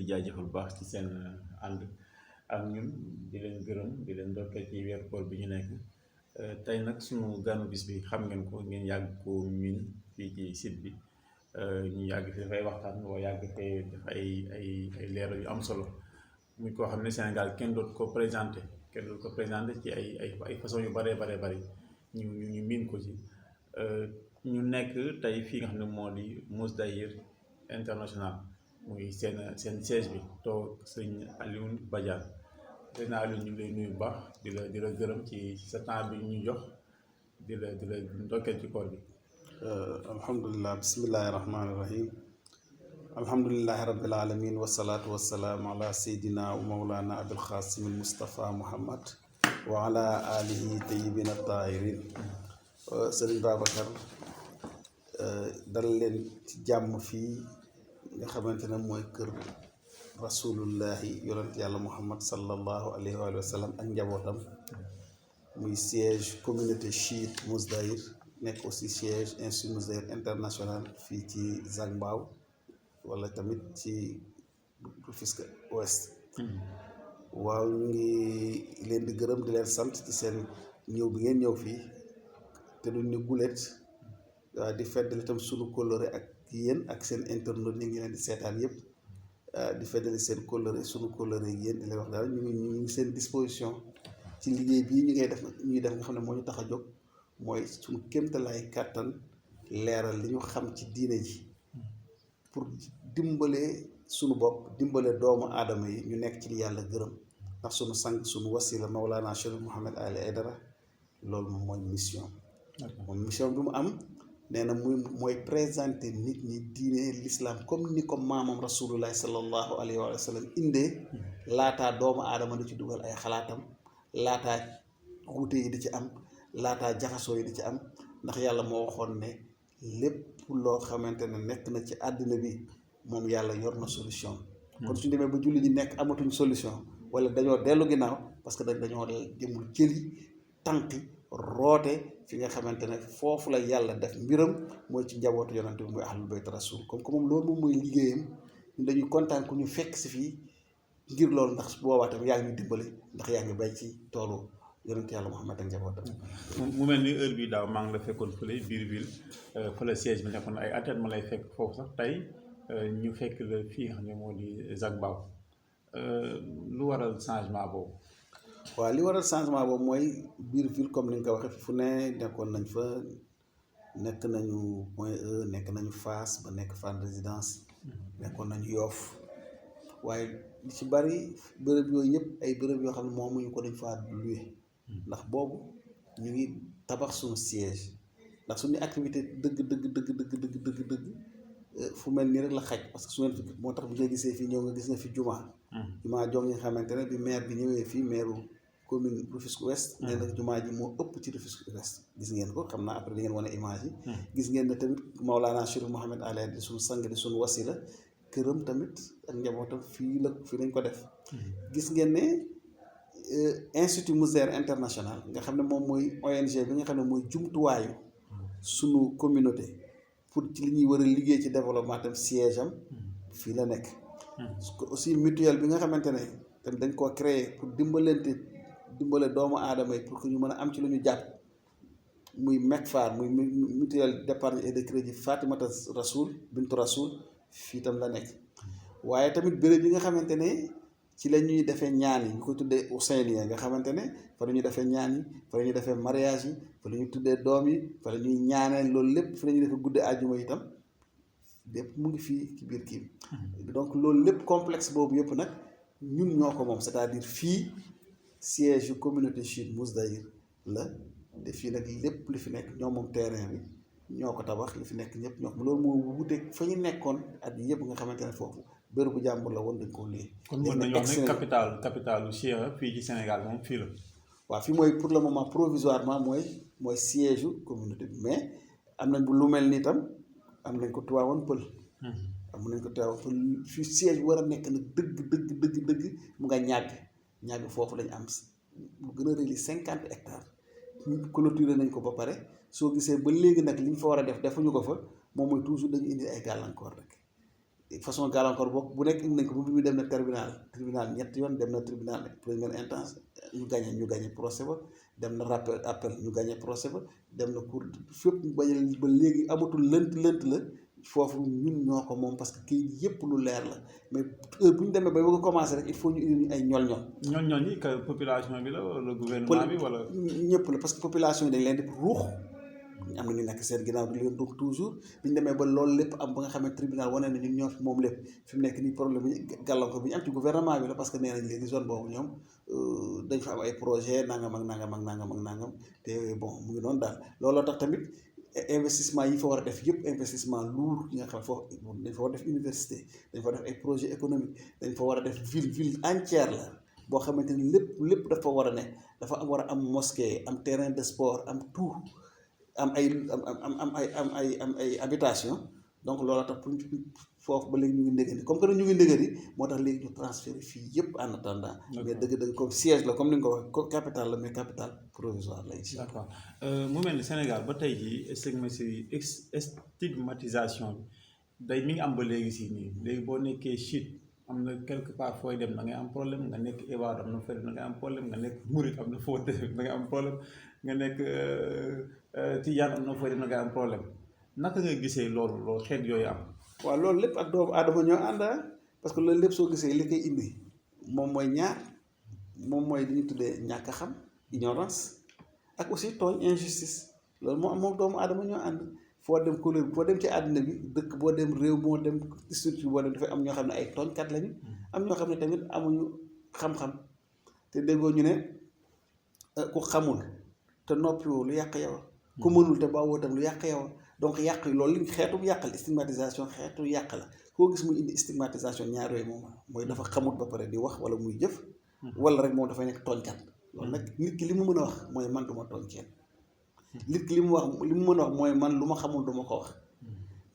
jaajëfal bu baax ci seen ànd ak ñun di leen gërëm di leen ndokkee ci weeru koor bi ñu nekk tey nag sunu ganu bis bi xam ngeen ko ngeen yàgg ko miin fii ci site bi ñu yàgg fi dafay waxtaan wala yàgg fee def ay leeral yu am solo muy koo xam ne Sénégal kenn dootu ko présenté ci ay façon yu bëree bari ñu miin ko ci ñu nekk tey fii nga xam ne moo di Mousdahir International muy seen siège bi toog sëñ Alioune Badiane sëñ Alioune ñu ngi lay nuyu bu baax di la gërëm ci sa temps bi ñu jox di la ndokkeel ci koor bi. alhamdulilah bismillahi rahmaani rahim alhamdulilahi rabbil alamin wasalaatu wasalaamu ala seydina wa mawlana abil xaasim al mustafa muhammad wa ala alihi tayyibin tahirin sëriñ Babacar dal leen ci jàmm fii nga xamante ne mooy kër rasulullahi yonent yàlla muhammad sallallahu alayhi wa sallam ak njabootam muy siège communauté chiite Mousdahir nekk aussi siège institut Mousdahir international fii ci Zac Mbao wala tamit ci Rufisque Ouest. waaw ñu ngi leen di gërëm di leen sant ci seen ñëw bi ngeen ñëw fii te duñ ni gulet di feddali itam sunu kóllëre ak yéen ak seen internautes ñi ngi leen di seetaan yëpp di feddali seen kóllëre sunu kóllëre ak yéen di leen wax daal ñu ngi seen disposition ci liggéey bii ñuy def nga xam ne moo ñu tax a jóg mooy suñu kéemtalaay kàttan leeral li ñu xam ci diine ji pour dimbale suñu bopp dimbale doomu aadama yi ñu nekk ci li yàlla gërëm ndax suñu sang suñu wasila Mawlana Cheikh Mouhamed Ali Aidara loolu moom mooy mission bi mu am nee na mooy présenter nit ñi diine l'islam comme ni ko maamam rasulullahi sallallahu alayhi wa sallam indee laataa doomu aadama di ci dugal ay xalaatam laataa wuute yi di ci am laataa jaxasoo yi di ci am ndax yàlla moo waxoon ne lépp loo xamante ne nekk na ci àddina bi moom yàlla yor na solution. kon suñu demee ba julli ñi nekk amatuñ solution wala dañoo dellu ginnaaw parce que dañoo jëmul jëli tànki roote fi nga xamante ne foofu la yàlla def mbiram mooy ci njabootu yonante bi muy ahlul bayt rasul comme que moom loolu moom mooy liggéeyam ñun dañuy kontaan ku ñu fekk si fii ngir loolu ndax boobaa tamit yaa ngi ñu dimbale ndax yaa ngi bay ci toolu yonent yàlla Muhammad ak njabootam. mu mel ni heure bi daaw maa ngi la fekkoon fële biir ville fële siège bi nekkoon ay at ma lay fekk foofu sax tey ñu fekk la fii nga xam ne moo di Zac Mbao lu waral changement boobu. waaw li waral changement boobu mooy biir ville comme ni nga ko waxee fu ne nekkoon nañ fa nekk nañu Point E nekk nañu Fass ba nekk Fann Résidence nekkoon nañu Yoff waaye li ci bari bërëb yooyu yëpp ay bërëb yoo xam ne moomuñu ko dañ faa loué ndax boobu ñu ngi tabax suñu siège ndax suñu activité dëgg fu mel nii rek la xaj parce que su ngeen fi moo tax bi nga gisee fii ñëw nga gis nga fi jumaa jom nga xamante ne bi maire bi ñëwee fii maire commune Rufisque Ouest nee na jumaa ji moo ëpp ci Rufisque Ouest gis ngeen ko xam naa après di ngeen wane image yi gis ngeen ne tamit Maolana Cheikh Mouhamed Ali di suñu sang di suñu wasila këram tamit ak njabootam fii lañ ko def gis ngeen ne institut Mousdahir international nga xam ne moom mooy ONG bi nga xam ne mooy jumtuwaayu sunu communauté pour ci li ñuy war a liggéey ci développement tam siège am fii la nekk aussi mutuelle bi nga xamante ne tamit dañ koo créer pour dimbale doomu aadama yi pour que ñu mën a am ci lu ñu jàpp muy MECFAR muy mutuelle d'épargne et de crédit Fatimata Rasoul bintu Rasoul fii tam la nekk waaye tamit béréb yi nga xamante ne ci la ñuy defee ñaan yi ñu ko tuddee Ousseyniya nga xamante ne fa la ñuy defee ñaan yi fa la ñuy defee mariage yi fa la ñuy tuddee doom yi fa la ñuy ñaanee loolu lépp fa la ñuy defee guddee àjjuma itam lépp mu ngi fii ci biir kii donc loolu lépp complexe boobu yëpp nag ñun ñoo ko moom c'est-à-dire fii siège yu communauté chiite Mousdahir la te fii nag lépp li fi nekk ñoo moom terrain bi ñoo ko tabax li fi nekk ñëpp ñoo ko loolu moo wuteeg fa ñu nekkoon at yëpp nga xamante ne foofu bërëb bu jàmbur la woon dañ koo lii. kon mën nañu wax ne capitalu Cheikh fii ci Sénégal moom fii la. waaw fii mooy pour le moment provisoirement mooy siège yu communauté bi mais am nañ bu lu mel ni itam am nañ ko Tivaouane Peulh. am nañ ko Tivaouane Peulh fii siège war a nekk nag dëgg mu nga ñàgg foofu lañ am lu gën a rëy 50 hectares. clôturé nañ ko ba pare soo gisee ba léegi nag li ñu fa war a def defuñu ko fa moom mooy toujours dañu indi ay gàllankoor rek façon gàllankoor boobu bu nekk indi nañ ko bu bi dem na tribunal ñetti yoon dem na tribunal première instance ñu gagné procès ba dem na appel ñu gagné procès ba dem na cour fépp ba léegi amatul lënt la foofu ñun ñoo ko moom parce que kii yëpp lu leer la mais bu ñu demee ba bëgg a commencé rek il faut ñu indi ñu ay ñol ñi que population bi la wala gouvernement bi wala. ñëpp la parce que population yi dañ leen di ruux am na ñu nekk seen ginnaaw di leen ruux toujours bi ñu demee ba loolu lépp am ba nga xam ne tribunal wane na ñun ñoo fi moom lépp fi mu nekk nii problème yi gàllankoor bi ñu am ci gouvernement bi la parce que nee nañ léegi zone boobu ñoom dañ fa am ay projet nangam te bon mu ngi noonu daal looloo tax tamit investissement yi fa war a def yëpp investissement lourd yi nga xam ne foofu dañ fa war a def université dañ fa def ay projet économique dañ fa war a def ville entière la boo xamante ni lépp dafa war a ne dafa war a am mosquée am terrain de sport am tout am ay habitation donc loolu tax pour foofu ba léegi ñu ngi ndégani comme que ñu ngi ndégani moo tax léegi ñu transféré fii yëpp en attendant mais dëgg comme siège la comme ni nga ko waxee capitale la mais capitale provisoire la ici. D'accord mu mel ni Sénégal ba tey jii stigmatisation bi day mi ngi am ba léegi si nii léegi boo nekkee chiite am na quelque part fooy dem da ngay am problème nga nekk ibaad am na fooy dem da ngay am problème nga nekk murit am na foo dem da ngay am problème nga nekk tijaan am na fooy dem da ngay am problème naka nga gisee loolu xeet yooyu am. waaw loolu lépp ak doomu aadama ñoo ànd parce que loolu lépp soo gisee li koy indi moom mooy mooy li ñu tuddee ñàkk a xam ignorance ak aussi tooñ injustice loolu moom doomu aadama ñoo ànd foo dem couleur foo dem ci àddina bi dëkk boo dem réew moo dem structure boo dem dafay am ñoo xam ne ay tooñkat lañu am ñoo xam ne tamit amuñu xam-xam te déggoo ñu ne ku xamul te noppiwoo lu yàq yow ku mënul te bawoo tam lu yàq yow donc yàq loolu li xeetu yàq la stigmatisation xeetu yàq la koo gis muy indi stigmatisation ñaar yooyu moom mooy dafa xamut ba pare di wax wala muy jëf wala rek moom dafay nekk tooñkat loolu nag nit ki li mu mën a wax mooy man du ma tooñ kenn nit ki li mu mën a wax mooy man lu ma xamul du ma ko wax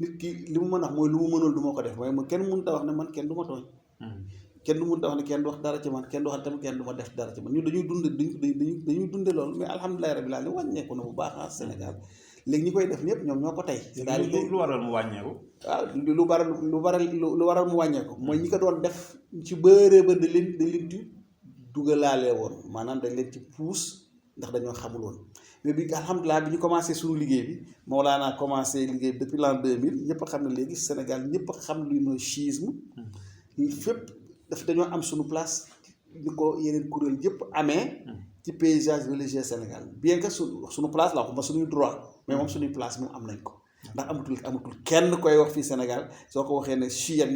nit ki li mu mën a wax mooy lu mu mënul du ma ko def mooy man kenn mënut a wax ne man kenn du ma tooñ kenn du mënut a wax ne kenn du wax dara ci man kenn du wax tamit kenn du ma def dara ci man ñun dañuy dunde loolu mais alhamdulilah rabbil alamin wàññeeku na bu baax a Sénégal léegi ñi koy def ñëpp ñoom ñoo ko tey. c'est-à-dire lu waral mu wàññeeku. waaw lu waral mu wàññeeku mooy ñi ko doon def ci bëree ba dañ leen ci dugalaale woon maanaam dañ leen ci puus ndax dañoo xamul woon mais bi alhamdulilah bi ñu commencé suñu liggéey bi Mawlana commencé liggéey depuis l'an 2000 ñëpp a xam ne léegi Sénégal ñëpp a xam luy mooy chiisme fépp dañoo am suñu place ñu ko yeneen kuréel yëpp amee ci paysage religieux Sénégal bien que suñu place la waxuma suñuy droit mais moom suñuy place moom am nañ ko ndax amatul kenn koy wax fii Sénégal soo ko waxee ne chia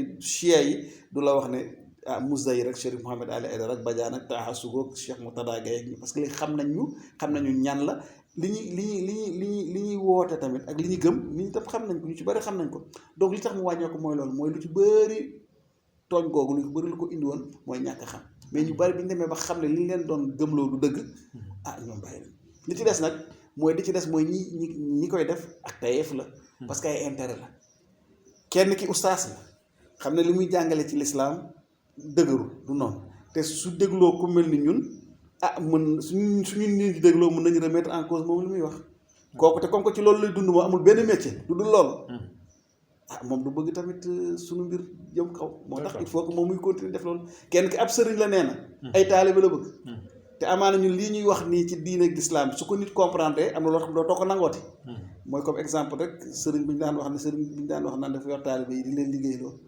yi du la wax ne Mousdayi rek Chérif Mouhamed Ali Aïdara ak Badiane ak Taha Sugo Cheikh Moutada Gaye parce que léegi xam nañu ñan la li ñuy woote tamit ak li ñu gëm nit ñi tam xam nañ ko ñu ci bëri xam nañ ko donc li tax mu wàññeeku mooy loolu mooy lu ci bëri tooñ googu lu ci bëri lu ko indi woon mooy ñàkk a xam mais ñu bëri bi ñu demee ba xam ne li ñu leen doon gëmloo du dëgg ñoom bàyyi nañ li ci des nag mooy ñi koy def ak tayeef la parce que ay intérêt la kenn ki ustaas la xam ne li muy jàngale ci lislaam dëgëru du noonu te su dégloo ku mel ni ñun mën suñu nit dégloo mën nañu remettre en cause moom li muy wax kooku te comme que ci loolu lay dund moo amul benn métier du dul loolu moom du bëgg tamit suñu mbir jëm kaw moo tax il faut que moom muy continuer def loolu kenn ki ab sëriñ la nee na ay taalibe la bëgg te amaana ñun lii ñuy wax nii ci diine ak l'islam su ko nit comprendre am na loo xam doo ko nangooti mooy comme exemple rek sëriñ bi ñu daan wax naan dafa yor taalibe yi di leen liggéey loolu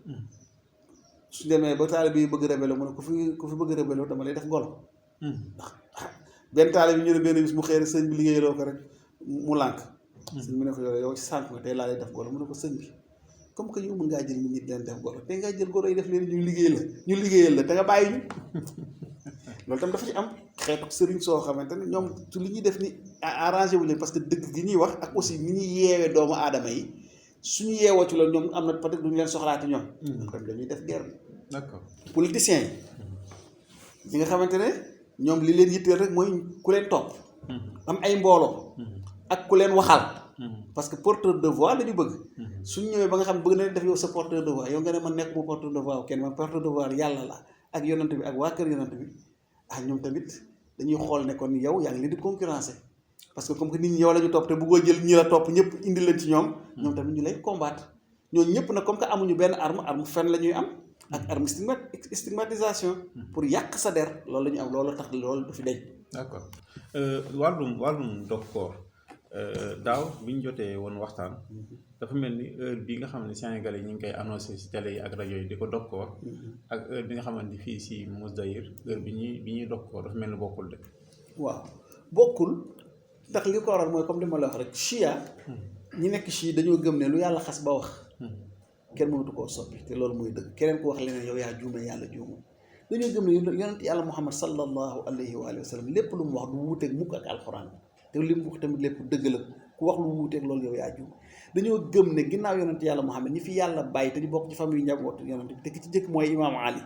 su demee ba taalibe yi bëgg rebelle mu ne ku fi bëgg rebelle dama lay def ngolo ndax benn taalibe bi ñu ne benn bis mu xëy rek sëñ bi liggéeyloo ko rek mu lànk sëñ bi ne ko yow ci sànq nga tey laa lay def ngolo mu ne ko sëñ bi comme que yow mën ngaa jël nit ñi leen def ngolo te ngaa jël ngolo yi def leen ñu liggéeyal la te nga bàyyi ñu loolu tam dafa ci am xeetu sëriñ soo xamante ne ñoom su li ñuy def ni arrangé wu leen parce que dëgg gi ñuy wax ak aussi ni ñuy yeewee doomu aadama yi suñu yeewoo ci loolu ñoom am na peut-être duñu leen soxlaati ñoom tam dañuy def guerre bi d'accord politiciens yi nga xamante ne ñoom li leen yitteel rek mooy ku leen topp am ay mbooloo ak ku leen waxal parce que porteur de voix la ñu bëgg suñu ñëwee ba nga xam bëgg na def yow sa porteur de voix yow nga ne man nekk bu porteur de voix kenn man porteur de voix yàlla la ak yonent bi ak waa kër yonent bi ñoom tamit dañuy xool ne kon yow yaa ngi leen di concurrencer parce que comme que nit ñi yow la ñu topp te bëggoo jël ñi la topp ñëpp indi leen ci ñoom tamit ñu lay combattre ñooñu ñëpp nag comme que amuñu benn arme fen la ñuy am ak arme stigmatisation pour yàq sa der loolu la ñu am loolu tax loolu du fi deñ. d'accord wàllum dog koor daaw bi ñu jotee woon waxtaan dafa mel ni heure bi nga xam ne Sénégalais ñu ngi koy annoncé si télé yi ak rajo yi di ko dog koor ak heure bi nga xamante fii si Mousdahir heure bi ñuy dog koor dafa mel ni bokkul de. waaw bokkul ndax li ko waral mooy comme li ma la wax rek chia ñi nekk chi dañoo gëm ne lu yàlla xas ba wax kenn mënatu koo soppi te loolu mooy dëgg keneen ku wax leneen yow yaa juume yàlla juumu dañoo gëm ne yonent yàlla Muhammad sallallahu alayhi wa sallam lépp lu mu wax du wuuteeg mukk ak alxuraan te li mu wax tamit lépp dëgg la ku wax lu wuuteeg loolu yow yaa juum dañoo gëm ne ginnaaw yonent yàlla Muhammad ñi fi yàlla bàyyi te ñu bokk ci famille njabootu yonent bi te ki ci jëkk mooy imaam Ali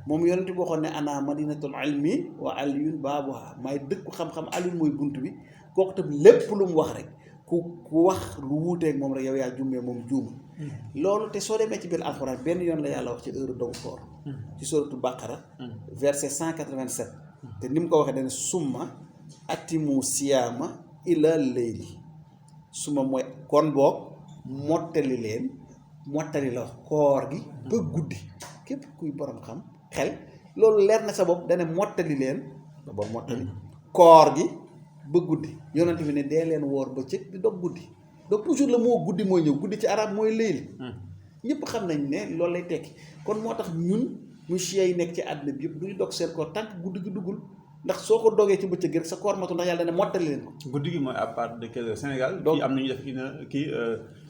moom yonent bi waxoon ne ana madinatul ilmi wa aliyun baabuha maay dëkku xam-xam Aliyun mooy bunt bi kooku tam lépp lu mu wax rek ku wax lu wuuteeg moom rek yow yaa juumee moom juuma loolu te soo demee ci biir alxuraan benn yoon la yàlla wax ci heure dogu koor ci suratu Baqara verset 187 te ni mu ko waxee dane summa atimu siyaama ila leyli suma mooy kon boog mottali la wax koor gi ba guddi képp kuy borom xam xel loolu leer na sa bopp dane mottali leen ba boobu mottali koor gi ba guddi yonent bi ne dee leen woor bëccëg di dog guddi donc toujours la moo guddi mooy ñëw guddi ci arab mooy léegi ñëpp xam nañ ne loolu lay tekki kon moo tax ñun ñu chia yi nekk ci àddina bi yëpp du ñu dog seen koor tant que guddi gi duggul ndax soo ko dogee ci bëccëg rek sa koor matu ndax yàlla dana mottali leen ko. guddi gi mooy à part de quelle heure Sénégal. donc fii am na ñu def kii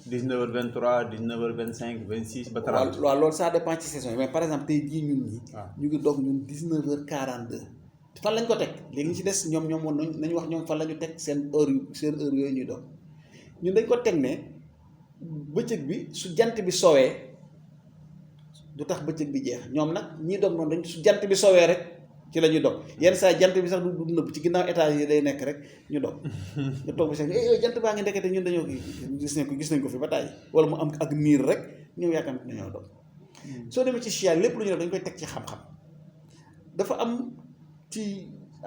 19h23 19h25 26 ba 30. waaw loolu ça dépend ci saison yi mais par exemple tey jii ñun ñi ñu ngi dog ñun 19h42 fan lañ ko teg léegi ñu ci des ñoom woon nañu wax ñoom fan la ñu teg seen heure yooyu ñuy dog ñun dañ ko teg ne bëccëg bi su jant bi sowee du tax bëccëg bi jeex ñoom nag ñii dog noonu dañ su jant bi sowee rek ci la ñuy dog yenn saa jant bi sax du nëbb ci ginnaaw étage yi day nekk rek ñu dog nga toog bi sax jant baa ngi ndekete ñun dañoo gis nañ ko fi ba tàyyi wala mu am ak niir rek ñoom yaakaar nañoo dog soo demee ci chia lépp lu ñu def dañ koy teg ci xam-xam dafa am ci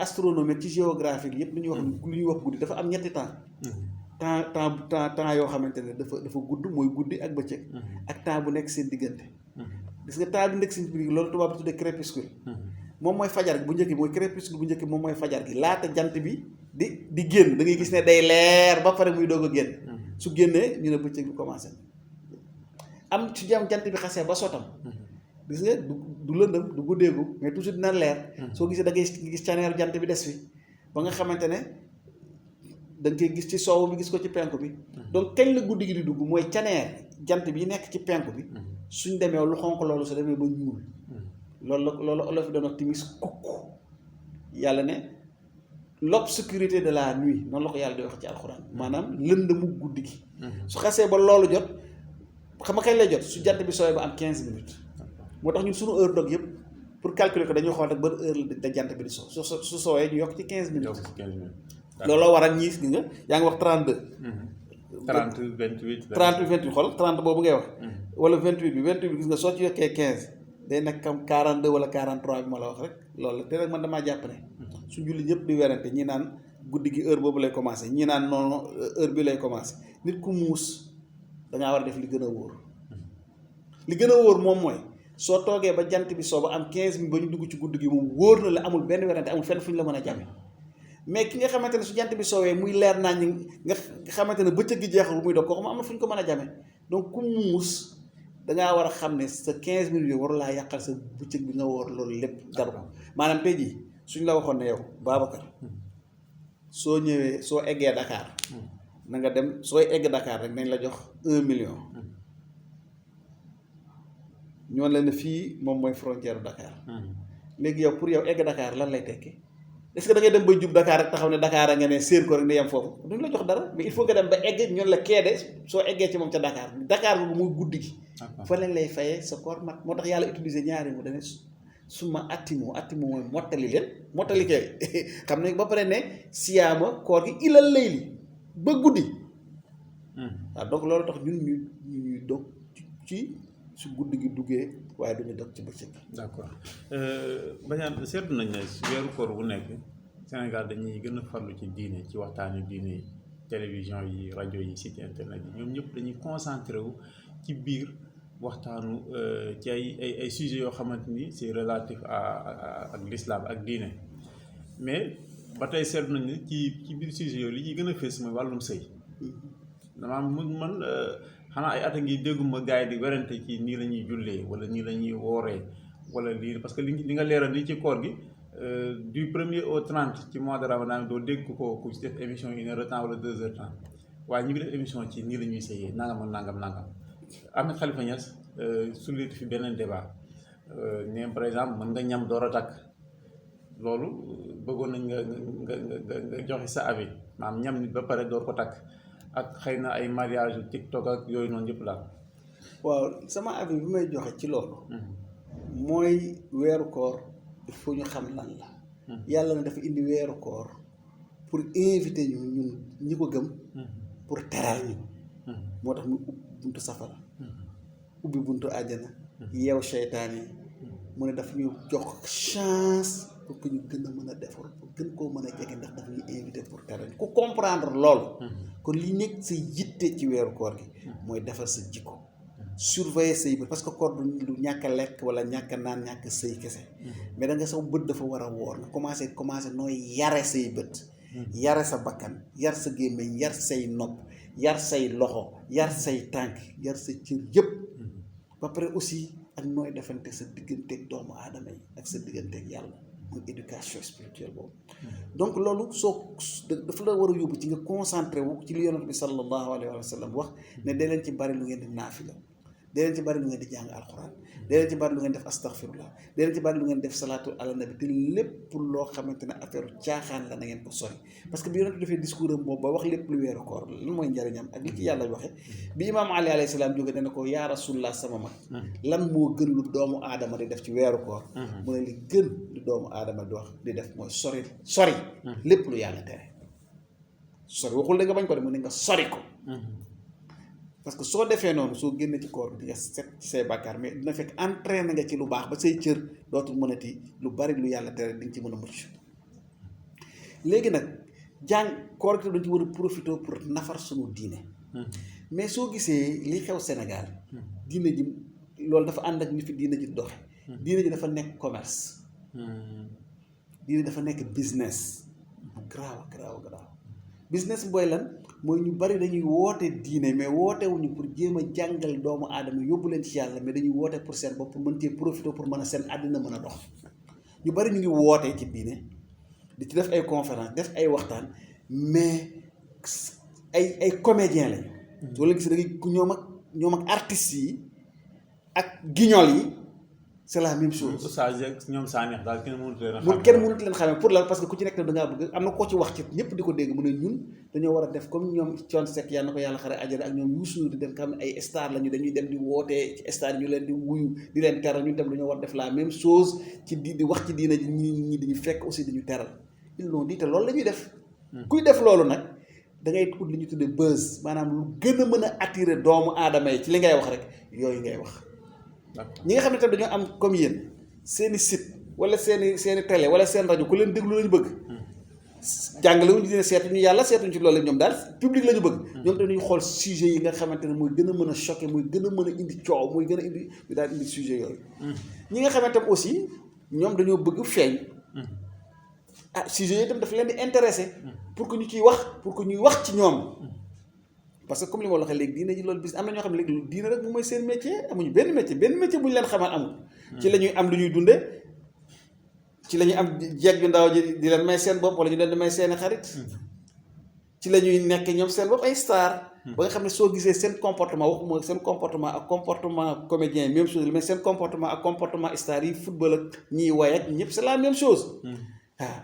astronomie ci géographique yëpp lu ñuy wax guddi dafa am ñetti temps yoo xamante ne dafa gudd mooy guddi ak bëccëg ak temps bu nekk seen diggante gis nga temps bi nekk seen diggante loolu tubaab bi tuddee crépuscule moom mooy fajar gi bu njëkk mooy crépuscule bu njëkk moom mooy fajar gi laata jant bi di génn da ngay gis ne day leer ba pare muy doog a génn su génnee ñu ne bëccëg bi commencé am ci jant bi xasee ba sotam gis nga du lëndëm du guddeegu mais toujours dina leer soo gisee da ngay gis caneeru jant bi des fi ba nga xamante ne da nga koy gis ci soow bi gis ko ci penku bi donc kañ la guddi gi di dugg mooy caneer jant bi nekk ci penku bi suñ demee lu xonq loolu su demee ba ñuul loolu olof yi doon wax timis kukk yàlla ne l'obscurité de la nuit noonu la ko yàlla di wax ci alxuraan maanaam lëndëmu guddi gi su xasee ba loolu jot xam nga kañ lay jot su jant bi soowee ba am 15 minutes moo tax ñun suñu heure dog yëpp pour calculer ko dañuy xool rek ba heure la jant bi di so su soowee ñu yokk ci 15 minutes looloo waral ñiis gi nga yaa ngi wax 32 30 28 28 xool 30 boobu ngay wax wala 28 bi gis nga soo ci yokkee 15 day nekk comme 42 wala 43 bi ma la wax rek loolu la te rek man damaa jàpp ne su julli ñëpp di werante ñi naan guddi gi heure boobu lay commencé ñi naan noonu heure bi lay commencé nit ku muus dangaa war a def li gën a wóor li gën a wóor moom mooy soo toogee ba jant bi soo ba am 15 minutes ba ñu dugg ci guddi gi moom wóor na la amul benn werante amul fenn fu ñu la mën a jàmme mais ki nga xamante ne su jant bi soowee muy leer naa ñi nga xamante ne bëccëg gi jeexul muy doog kooku am na fu ñu ko mën a jàmme donc ku muus dangaa war a xam ne sa 15 minutes yooyu waru laa yàqal sa bëccëg bi nga woor loolu lépp daru ko maanaam tey jii suñ la waxoon ne yow Babacar soo ñëwee soo eggee Dakar na nga dem sooy egg Dakar rek nañ la jox 1 million ñoon la ne fii moom mooy frontière Dakar léegi yow pour yow egg Dakar lan lay tekki est-ce que da ngay dem ba jub Dakar rek taxaw ne Dakar a nga ne séen ko rek ni yem foofu duñ la jox dara mais il faut nga dem ba egg ñoon la keede soo eggee ci moom ca Dakar boobu muy guddi gi fa lañ lay fayee sa koor mat moo tax yàlla utiliser ñaari mu dane suma attimu mooy mottali leen mottali kay xam ne ba pare ne siyaama koor gi ilal layli ba guddi waaw donc loolu tax ñun ñuy dog ci su guddi gi duggee waaye duñu dog ci bëccëg. d'accord Badiane seetlu nañ ne weeru koor bu nekk Sénégal dañuy gën a farlu ci diine ci waxtaani diine yi télévision yi rajo yi site internet yi ñoom ñëpp dañuy concentré wu ci biir waxtaanu ci ay sujets yoo xamante ni c'est relatif ak l'islam ak diine mais ba tey seetlu nañ ne ci biir sujet yooyu li ñuy gën a fees mooy wàllum sëy damaa man xanaa ay at a ngi dégguma gars yi di werante ci nii la ñuy jullee wala nii la ñuy wooree wala lii parce que li nga leeral nii ci koor gi du 1er au 30 ci mois de Ramadan doo dégg ko ku ci def émission 1 heure de temps wala 2 heures de temps waaye ñu ngi def émission ci nii la ñuy sëyee nangam nangam Ahmed Khalifa Niass soulevé fi beneen débat ne par exemple mën nga ñam door a takk loolu bëggoon nañ nga joxe sa avis maanaam ñam nit ba pare door ko takk ak xëy na ay mariage TikTok ak yooyu noonu yëpp daal. waaw sama avis bi may joxe ci loolu. mooy weeru koor il faut ñu xam lan la. yàlla na dafa indi weeru koor pour inviter ñu ñun ñi ko gëm. pour teral ñu. moo tax mu ubbi buntu safara. ubbi buntu àjjana. yeew seytaan yi. mu ne daf ñu jox chance pour que ñu gën a mën a defar pour gën koo mën a jege ndax daf ñuy invité pour teral ñu ku comprendre loolu. kon li nekk sa yitte ci weeru koor gi. mooy defar sa jikko. surveiller say bët parce que koor du ñàkk a lekk wala ñàkk a naan ñàkk sëy kese. mais da nga saw bët dafa war a woor nga commencé nooy yare say bët. yare sa bakkan yar sa gémmiñ yar say nopp yar say loxo yar say tànk yar sa cër yëpp. ba pare aussi ak nooy defante sa digganteeg doomu aadama yi ak sa digganteeg yàlla muy éducation spirituelle boobu. donc loolu soo dafa la war a yóbbu ci nga concentré wu ci li yonent bi sallallahu alayhi wa sallam wax ne dee leen ci bari lu ngeen di naafila dee leen ci bari lu ngeen di jàng alxuraan dee leen ci bari lu ngeen def astaghfirullah dee leen ci bari lu ngeen def salaatu ala nabi te lépp loo xamante ne affaire caaxaan la na ngeen ko sori parce que bi yonent bi defee discours am boobu ba wax lépp lu weeru koor lan mooy njariñam ak li ci yàlla waxe bi imaam Ali alayhi salaam jóge dana ko yaa rasulullah sama mag lan moo gën lu doomu aadama di def ci weeru koor mu ne li gën lu doomu aadama di wax di def mooy sori lépp lu yàlla tere sori waxul da nga bañ ko de mu ne nga sori ko parce que soo defee noonu soo génnee ci koor bi di nga set ci say bàkkaar mais dina fekk entraîné nga ci lu baax ba say cër dootul mënati lu bari lu yàlla tere di nga ci mën a mucc léegi nag koor gi dañ ci war a profité pour nafar suñu diine mais soo gisee li xew Sénégal diine ji loolu dafa ànd ak ni fi diine ji doxe diine ji dafa nekk commerce diine dafa nekk business bu garaaw business booy lan mooy ñu bari dañuy woote diine mais wootewuñu pour jéem a jàngal doomu aadama yóbbu leen ci yàlla mais dañuy woote pour seen bopp pour mën cee profité pour mën a seen àddina mën a dox ñu bari ñu ngi wootee ci diine di ci def ay conférence def ay waxtaan mais ay comédien lañu soo leen gis da ngay ñoom ak artistes yi ak guignol yi c'est la même chose. ñoom saa neex daal kenn mënut leen xamee pour lan parce que ku ci nekk da ngaa bëgg am na koo ci wax ci ñëpp di ko dégg mu ne ñun dañoo war a def comme ñoom Thione Seck yàlla na ko yàlla xare àjjana ak ñoom Youssou di dem xam ne ay star lañu dañuy dem di wootee ci star ñu leen di wuyu di leen teral ñu dem dañoo war def la même chose ci di wax ci diina ji ñi dañu fekk aussi dañu teral ils l'ont dit te loolu la ñuy def. kuy def loolu nag da ngay ut li ñu tuddee buzz maanaam lu gën a mën a attirer doomu aadama yi ci li ngay wax rek yooyu ngay wax. ñi nga xam ne tam dañoo am comme yéen seeni site wala seeni télé wala seen rajo ku leen déglu lañu bëgg jàngale wuñu dina seetuñu yàlla seetuñu ci loolu ñoom daal public la ñu bëgg ñoom dañuy xool sujet yi nga xamante ne mooy gën a mën a choqué mooy gën a mën a indi coow mooy gën a indi ñu daal indi sujet yooyu ñi nga xamante ne aussi ñoom dañoo bëgg feeñ sujet yooyu itam dafa leen di intéressé pour que ñu ciy wax pour que ñuy wax ci ñoom parce que comme li ma la waxee léegi diine ji loolu bis am na ñoo xam ne léegi diine rek moom mooy seen métier amuñu benn métier bu ñu leen xamal amul ci la ñuy am lu ñuy dunde ci la ñuy am jeeg ju ndaw ji di leen may seen bopp wala ñu leen di may seeni xarit ci la ñuy nekk ñoom seen bopp ay star ba nga xam ne soo gisee seen comportement waxuma seen comportement ak comportement comédien même chose mais seen comportement ak comportement star yi football ak ñiy way ak ñëpp c'est la même chose waaw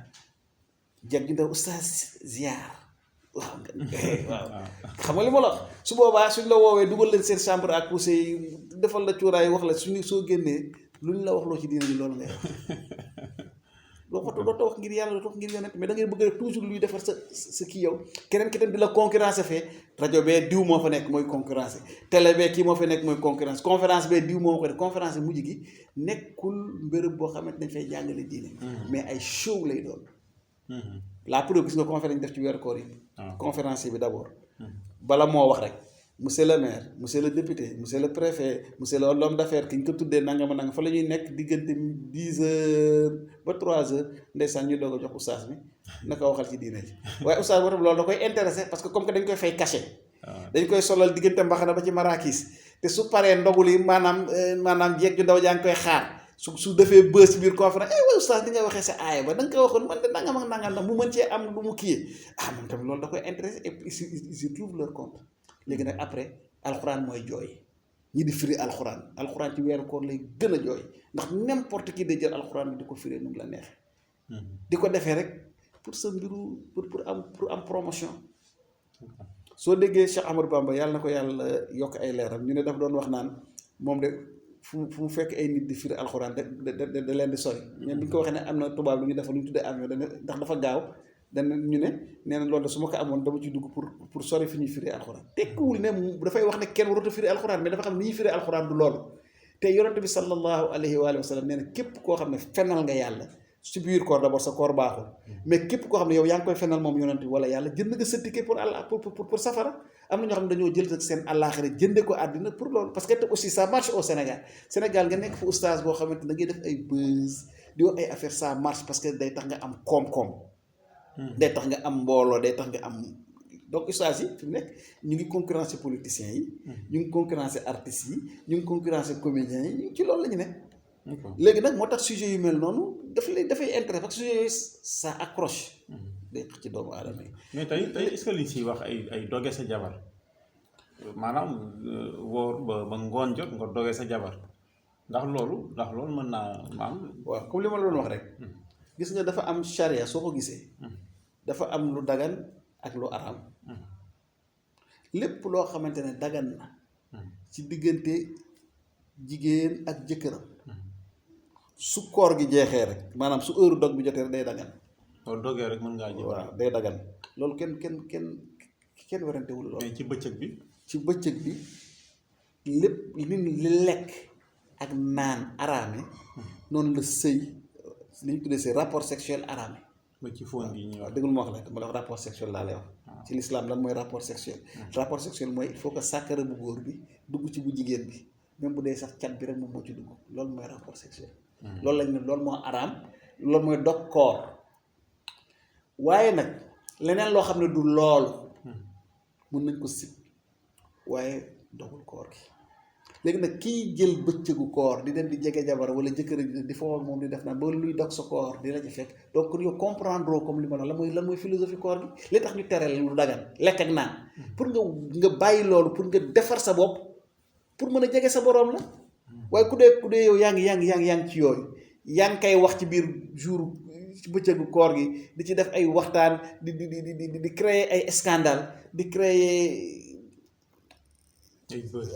jeeg ju ndaw oustaz ziar waaw xam nga li ma la su boobaa suñ la woowee dugal leen seen chambre à coucher yi defal la cuuraay wax la suñu soo génnee lu ñu la wax loo ci diina ji loolu ngay wax doo wax ngir yàlla doo wax ngir yonent mais da ngay bëgg rek toujours luy defar sa kii yow keneen ki tam di la concurrence fee rajo bee diw moo fa nekk mooy concurrence télé bee kii moo fa nekk mooy concurrence conférence bee diw moo ko def conférence bi mujj gi nekkul mbërëb boo xamante nañ fay jàngale diine mais ay show lay doon la preuve gis nga conférence ñu def ci weeru koor yi. waaw conférencier bi d'abord. bala moo wax rek monsieur le maire monsieur le député monsieur le préfet monsieur l'homme d'affaires ki ñu ko tuddee nangama nanga fa la ñuy nekk diggante 10 heures ba 3 heures ndeysaan ñu doog a jox oustaz bi naka waxal ci diine ji waaye oustaz boo tam loolu da koy intéressé parce que comme que dañ koy fay cachet. dañ koy solal diggante mbaxana ba ci marakis te su paree ndogul yi maanaam jeeg ju ndaw jaa ngi koy xaar su defee bës biir conférence waaye oustaz di nga waxee sa aaya ba da nga koy waxoon man de nangam ak nangam nag mu mën cee am lu mu kiyee moom tamit loolu da koy intéressé et puis ils trouvent leur compte léegi nag après alxuraan mooy jooy ñi di firi alxuraan ci weeru koor lay gën a jooy ndax n'importe qui day jël alxuraan bi di ko firi nu mu la neexee di ko defee rek pour sa mbiru pour am promotion soo déggee Cheikh Ahmadou Bamba yàlla na ko yàlla yokk ay leeram ñu ne daf doon wax naan moom de fu mu fekk ay nit di firi alxuraan da leen di sori mais bi ñu ko waxee ne am na tubaab lu ñu def lu ñu tuddee avion ndax dafa gaaw dana ñu ne nee na loolu de su ma ko amoon dama ci dugg pour sori fi ñuy firi alxuraan tekkiwul ne dafay wax ne kenn warut a firi alxuraan mais dafa xam ne ni ñuy firi alxuraan du loolu te yonent bi sallallahu alayhi wa sallam nee na képp koo xam ne fenal nga yàlla su biir koor d'abord sa koor baaxul mais képp koo xam ne yow yaa ngi koy fenal moom yonent bi wala yàlla jënd nga sa ticket pour safara am na ñoo xam ne dañoo jël seen àllaaxira jënde ko àddina pour loolu parce que aussi ça marche au Sénégal nga nekk fa oustaz boo xamante da ngay def ay buzz di wax ay affaire ça marche parce que day tax nga am koom-koom day tax nga am mbooloo day tax nga am donc oustaz yi fi mu nekk ñu ngi concurrencer politiciens yi ñu ngi concurrencer artistes yi ñu ngi concurrencer comédiens yi ñu ci loolu la ñu ne léegi nag moo tax sujet yu mel noonu dafay intérêt parce que sujet yooyu ça accroche day xëcc ci doomu aadama yi mais tey est-ce que li siy wax ay doge sa jabar maanaam wóor ba ngoon jot nga doge sa jabar ndax loolu mën naa maam waaw comme li ma la doon wax rek gis nga dafa am charia soo ko gisee dafa am lu dagan ak lu araam lépp loo xamante ne dagan na ci diggante jigéen ak jëkkëram su koor gi jeexee rek maanaam su heure dog bi jotee rek day dagan loolu dogee rek mën ngaa jël waaw day dagan loolu kenn werantewul loolu mais ci bëccëg bi lépp li lekk ak naan araame noonu la sëy li ñu tuddee sëy rapport sexuel araame ba ci fóon bi ñuy wax déglu ma wax la ma wax rapport sexuel laa lay wax ci l'islam lan mooy rapport sexuel rapport sexuel mooy il faut que sàkkara bu góor bi dugg ci bu jigéen bi même bu dee sax cat bi rek moom moo ci dugg loolu mooy rapport sexuel loolu lañ ne loolu moo araam loolu mooy dog koor waaye nag leneen loo xam ne du loolu mun nañ ko sib waaye dogul koor gi léegi nag kii jël bëccëgu koor di dem di jege jabar wala jëkkër di foofu ak moom di def naan ba luy dog sa koor di la ci fekk donc yow comprendre comme li ma la lan mooy philosophie koor gi li tax ñu tereel lu dagan lekk ak naan pour nga bàyyi loolu pour nga defar sa bopp pour mën a jege sa boroom la waaye ku dee yow yaa ngi ci yooyu yaa ngi koy wax ci biir jour ci bëccëgu koor gi di ci def ay waxtaan di créer ay scandale di créer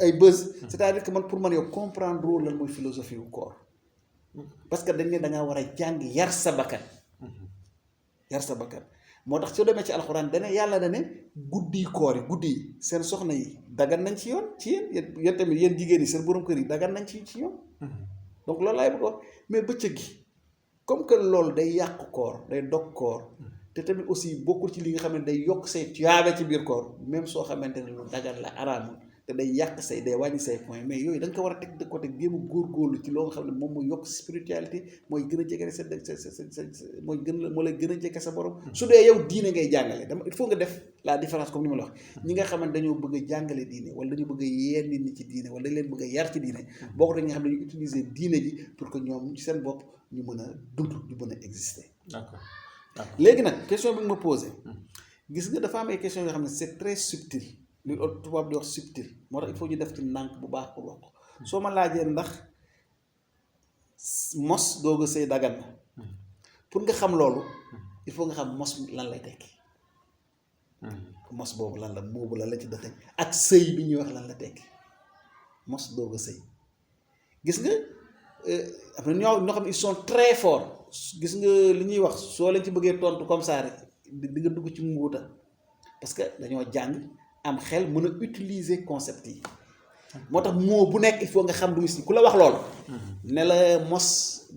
ay buzz c'est-à-dire que man pour man yow comprendre lan mooy philosophie wu koor parce que dañ ne da ngaa war a jàng yar sa bakkan moo tax soo demee ci alxuraan dane yàlla dane guddi koor yi guddi yi seen soxna yi dagan nañ ci yoon ci yéen tamit yéen jigéen yi seen borom kër yi dagan nañ ci yoon donc loolu laay bëgg wax mais bëccëg gi comme que loolu day yàq koor day dog koor te tamit aussi bokkul ci li nga xam ne day yokk say tuyaabe ci biir koor même soo xamante ne lu dagan la araamul te day yàq say day wàññi say point mais yooyu da nga ko war a teg de côté jéem a góorgóorlu ci loo nga xam ne moom mooy yokk spiritualité mooy gën a jege sa moo lay gën a jege sa borom su dee yow diine ngay jàngale dama il faut nga def la différence comme ni ma la wax ñi nga xamante dañoo bëgg a jàngale diine wala dañoo bëgg a yee nit ñi ci diine wala dañ leen bëgg a yar ci diine bokk dañ nga xam ne dañuy utiliser diine ji pour que ñoom ci seen bopp ñu mën a dund ñu mën a exister d'accord léegi nag question bi nga ma posé gis nga dafa am ay question yoo xam ne c'est très subtil li tubaab di wax subtil moo tax il faut ñu def ci nànk bu baax pour wax ko soo ma laajee ndax mos doog a sëy dagan na pour nga xam loolu il faut nga xam mos lan lay tekki mos boobu lan la moobu lan la ci dëkk ak sëy bi ñuy wax lan la tekki mos doog a sëy gis nga am na ñoo xam ne ils sont très forts gis nga li ñuy wax soo leen ci bëggee tontu comme ça rek di nga dugg ci mbuuta parce que dañoo jàng am xel mën a utiliser concept yi moo tax moo bu nekk il faut nga xam lu si ku la wax loolu ne la mos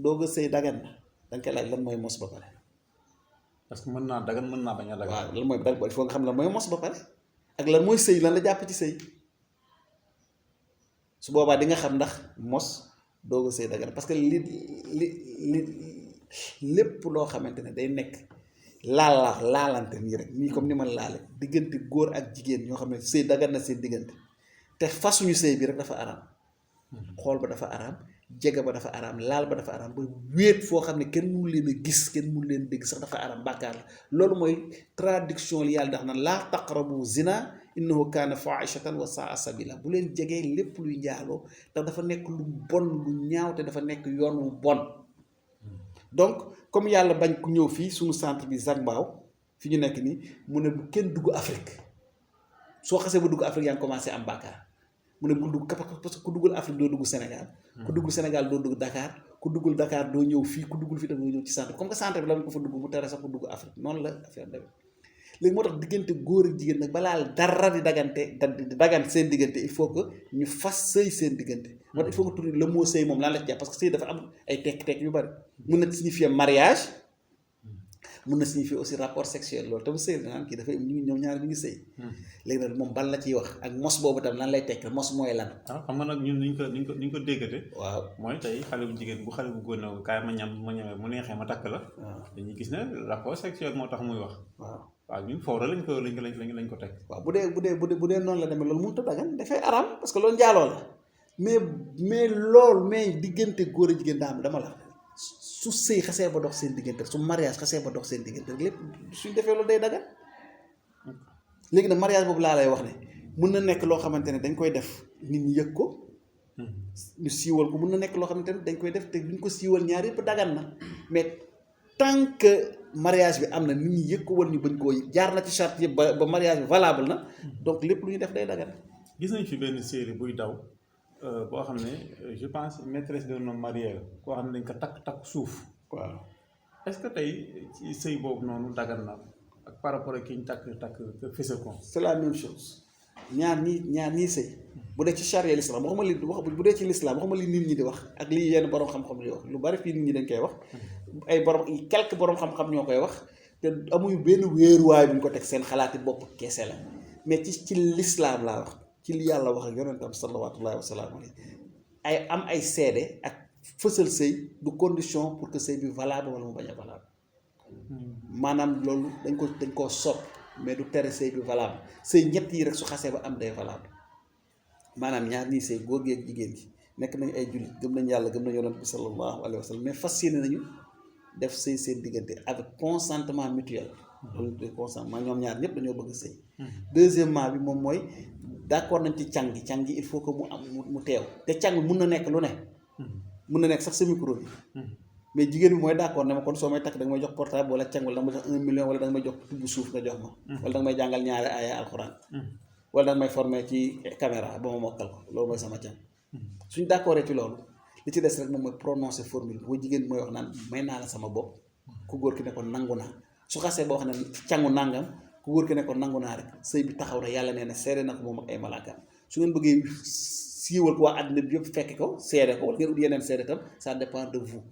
doog a sëy dagan na da nga koy laaj lan mooy mos ba pare parce que mën naa dagan mën naa bañ a dagan. waaw lan mooy il faut nga xam lan mooy mos ba pare ak lan mooy sëy lan la jàpp ci sëy su boobaa di nga xam ndax mos doog a sëy dagan parce que li lépp loo xamante ne day nekk laalante nii rek nii comme ni ma laale diggante góor ak jigéen ñoo xam ne sëy dagan na seen diggante te fasuñu sëy bi rek dafa araam xool ba dafa araam jege ba dafa araam laal ba dafa araam ba wéet foo xam ne kenn mënu leen a gis kenn mënu leen dégg sax dafa araam bàkkaar la loolu mooy traduction li yàlla dax na laa taqrabu zina innahu kaana faishatan wa saa sabila bu leen jegee lépp luy njaaloo ndax dafa nekk lu bon lu ñaaw te dafa nekk yoon wu bon donc comme yàlla bañ ku ñëw fii suñu centre bi Zac Mbao fi ñu nekk nii mu ne bu kenn dugg Afrique soo xasee ba dugg Afrique yaa ngi commencé am bàkkaar mu ne bul dugg parce que ku duggul Afrique doo dugg Sénégal ku duggul Sénégal doo dugg Dakar ku duggul Dakar doo ñëw fii ku duggul fii tam doo ñëw ci centre comme que centre bi la ko fa dugg mu tere sax ku dugg Afrique noonu la affaire demee léegi moo tax diggante góor ak jigéen nag balaa dara di dagante seen diggante il faut que ñu fas sëy seen diggante moo tax il faut que tudd le mot sëy moom lan la ci jàpp parce que sëy dafa am ay tekk-tekk yu bari mun na signifier mariage mun na signifier aussi rapport sexuel loolu tam sëy naan kii dafay ñoom ñaar ñu ngi sëy léegi nag moom ban la ciy wax ak mos boobu tam lan lay tekk mos mooy lan xam nga nag ñun niñ ko déggate waaw mooy tey xale bu jigéen bu xale bu góor na kaay ma ñamee mu neexee ma takk la dañuy gis ne rapport sexuel moo tax muy wax waaw ñun foofu lañ ko teg waaw bu dee noonu la demee loolu mënut a dagan dafay araam parce que loolu njaaloo la mais diggante góor a jigéen daam dama la su sëy xasee ba dox seen diggante su mariage xasee ba dox seen diggante lépp suñ defee loolu day dagan léegi nag mariage boobu laa lay wax ne mun na nekk loo xamante ne dañ koy def nit ñi yëg ko ñu siiwal ko mun na nekk loo xamante ne dañ koy def te duñ ko siiwal ñaar yëpp dagan na mais tant que mariage bi am na nit ñi yëg ko war ñu bañ koo yëg jaar na ci charte yëpp ba mariage bi valable na donc lépp lu ñu def day dagan gis nañ fi benn série buy daw boo xam ne je pense maîtresse d'un homme marié koo xam ne dañ ko takk suuf waaw est-ce que tey ci sëy boobu noonu dagan na ak par rapport ak ki ñu takk fësal ko c'est la même chose ñaar ñii sëy bu dee ci charia l'islam bu dee ci l'islam waxuma li nit ñi di wax ak li yenn borom xam-xam di wax lu bari fii nit ñi dañ koy wax ay borom quelques borom xam-xam ñoo koy wax te amuñu benn wéeruwaay bu ñu ko teg seen xalaati bopp keese la mais ci l'islam laa wax ci li yàlla wax ak yonentam sallallahu wa sallam ay seede ak fësal sëy du condition pour que sëy bi valable wala mu bañ a valable maanaam loolu dañ koo sopp mais du tere sëy bi valable sëy ñett yi rek su xasee ba am day valable maanaam ñaar ñii sëy góor gi ak jigéen gi nekk nañu ay jullit gëm nañu yàlla gëm nañu yonent bi sallallahu alayhi wa sallam mais fas yéene nañu def sëy seen diggante avec consentement mutuel loolu consentement ñoom ñaar ñëpp dañoo bëgg sëy deuxièmement bi moom mooy d'accord nañ ci càng gi il faut que mu am mu teew te càng mun na nekk lu ne mun na nekk sax sa micro bi mais jigéen bi mooy d'accord ne ma kon soo may takk da nga may jox portable wala càng wala da nga may jox 1 million wala da nga may jox tubb suuf nga jox ma wala da nga may jàngal ñaari aaya alxuraan wala da nga may former ci caméra ba ma mokkal ko loolu mooy sama càng suñ d'accord ci loolu li ci des rek moom mooy prononcer formule boo jigéen bi mooy wax naan may naa la sama bopp ku góor ki ne ko nangu naa su xasee boo xam ne cangu nangam ku góor ki ne ko nangu naa rek sëy bi taxaw na yàlla nee na seede na ko moom ak ay malaakaam su ngeen bëggee siiwal ko waa àddina bi yëpp fekk ko seede ko wala ngeen ut yeneen seede tam ça dépend de vous